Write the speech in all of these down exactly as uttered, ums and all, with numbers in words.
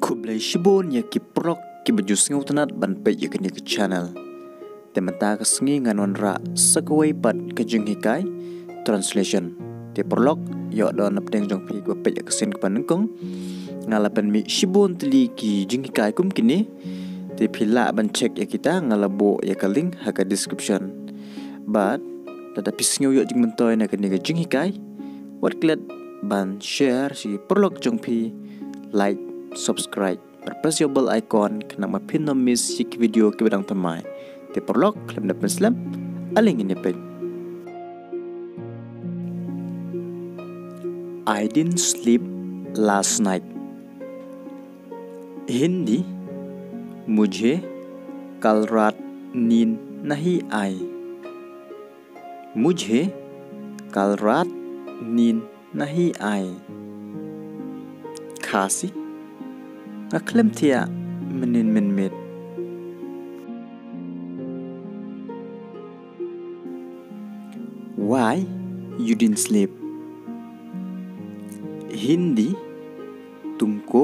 Khublei shibun ïa ki paralok kiba ju sngewtynnat ban peit ïa kane ka channel. Te mynta ka sngi ngan wanrah sa kawei pat ka jinghikai, translation. Te paralok, ïoh don napdeng jong phi kiba peit ïa ka sien kaba nyngkong, nga la pynmih shibun tylli ki jinghikai kum kine. Te phi lah ban check ïa kita, nga la buh ïa ka link ha ka description. Bad lada phi sngew ïoh jingmyntoi na kane ka jinghikai, wat klet ban share sha ki paralok jong phi, like, subscribe bad press ïa u bell icon khnang ba phin ym miss ïa ki video kiba dang thymmai. Te paralok, khlem da pynslem, ale ngin ïa peit. I didn't sleep last night. हिंदी, मुझे कल रात नींद नहीं आई। मुझे कल रात नींद नहीं आई। Khasi, nga khlem thiah mynnin mynmiet. Why you didn't sleep? हिंदी, तुमको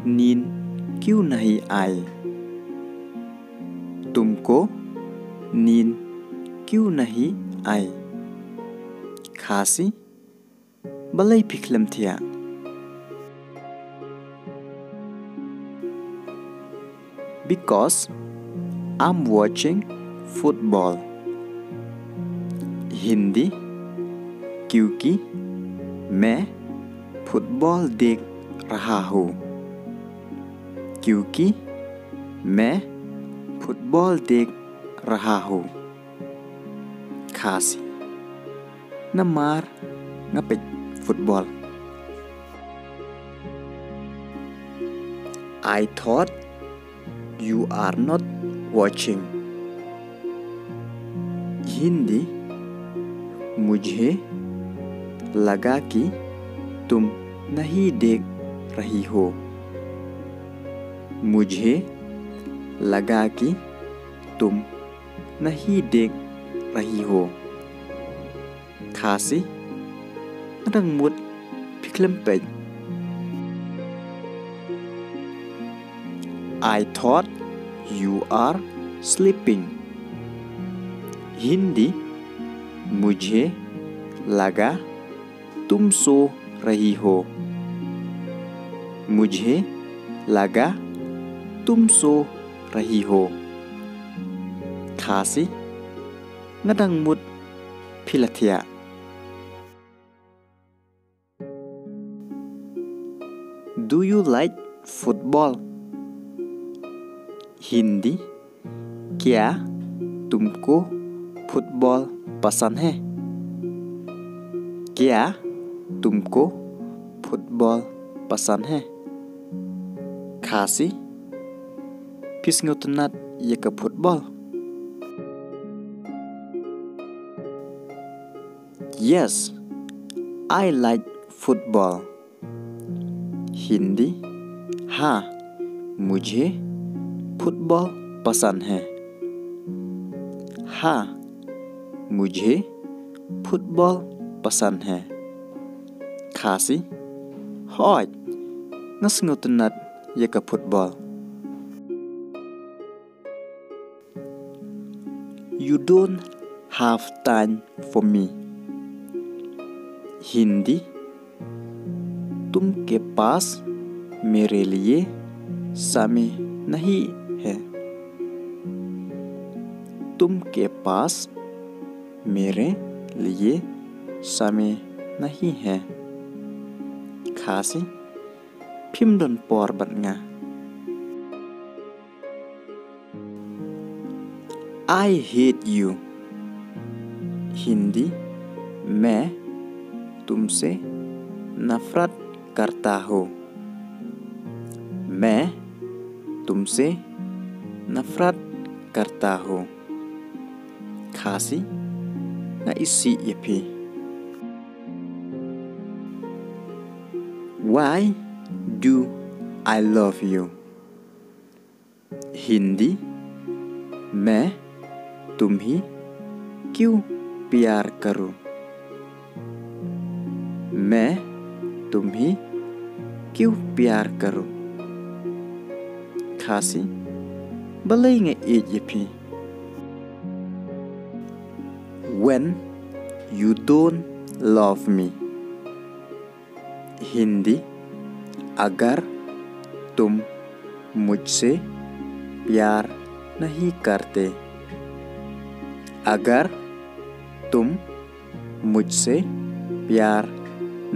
नींद क्यों नहीं आई? तुमको नींद क्यों नहीं आई? Khasi, balei phi khlem thiah? Because I'm watching football. हिंदी, क्योंकि मैं फुटबॉल देख रहा हूँ। क्योंकि मैं फुटबॉल देख रहा हूँ। Khasi, namar nga peit football. I thought you are not watching. हिंदी, मुझे लगा कि तुम नहीं देख रही हो। मुझे लगा कि तुम नहीं देख रही हो। Khasi, nga dang mut phi khlem peit. I thought you are sleeping. हिंदी, मुझे लगा तुम सो रही हो। मुझे लगा तुम सो रही हो। Khasi, nga dang mut phi la thiah. Do you like football? हिंदी, क्या तुमको फुटबॉल पसंद है? क्या तुमको फुटबॉल पसंद है? Khasi, phi sngewtynnat ïa ka football? Yes, I like football. हिंदी, हाँ, मुझे फुटबॉल पसंद है। हाँ, मुझे फुटबॉल पसंद है। Khasi, hooid, nga sngewtynnat ïa ka football. You don't have time for me. हिंदी, तुमके पास मेरे लिए समय नहीं है। तुमके पास मेरे लिए समय नहीं है। Khasi, phim don por bad nga. I hate you. हिंदी, मैं तुमसे नफरत करता हूँ। मैं तुमसे नफरत करता हूँ। Khasi, nga isih ïa phi. Why do I love you? हिंदी, मैं तुम्हें क्यों प्यार करूं? मैं तुम्हें क्यों प्यार करूं? Khasi, balei nga ïeit ïa phi? When you don't love me. Hindi, अगर तुम मुझसे प्यार नहीं करते। अगर तुम मुझसे प्यार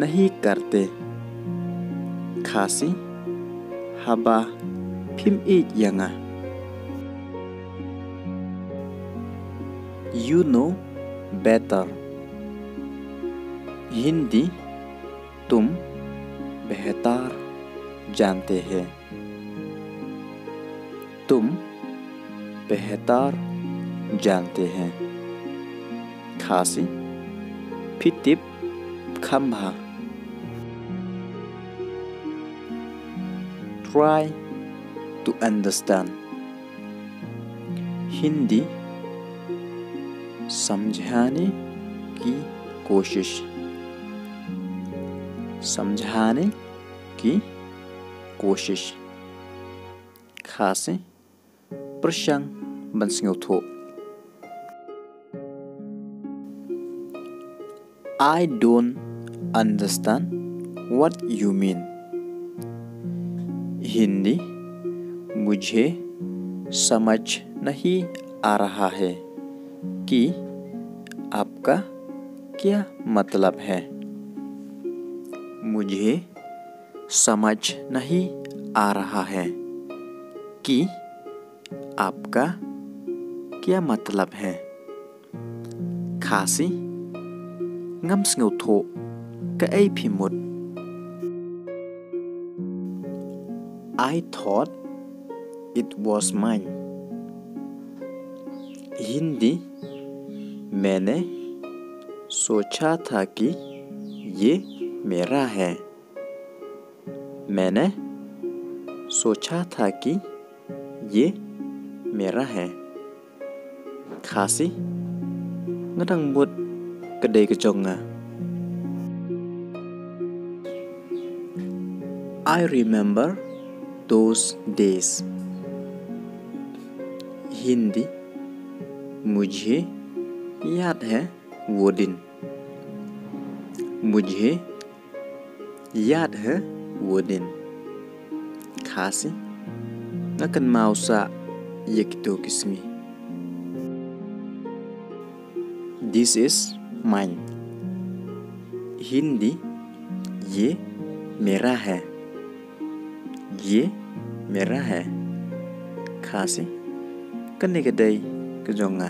नहीं करते। Khasi, haba phim ïeit ïa nga. You know better. Hindi, तुम बेहतर जानते हैं। तुम बेहतर जानते हैं। Khasi, phi tip kham bha. Try to understand. Hindi, समझाने की कोशिश। समझाने की कोशिश। Khasi, pyrshang ban sngewthuh. I don't understand what you mean. Hindi, मुझे समझ नहीं आ रहा है कि आपका क्या मतलब है। मुझे समझ नहीं आ रहा है कि आपका क्या मतलब है। Khasi, ngam sngewthuh kaei phi mut. I thought it was mine. Hindi, मैंने सोचा था कि ये मेरा है। मैंने सोचा था कि ये मेरा है। Khasi, nga dang mut ka dei ka jong nga. I remember those days. Hindi, मुझे याद है वो दिन। मुझे याद है वो दिन। Khasi, nga kynmaw sah ïa kito ki sngi. This is mine. Hindi, ये मेरा है। ये मेरा है। Khasi, kane ka dei ka jong nga।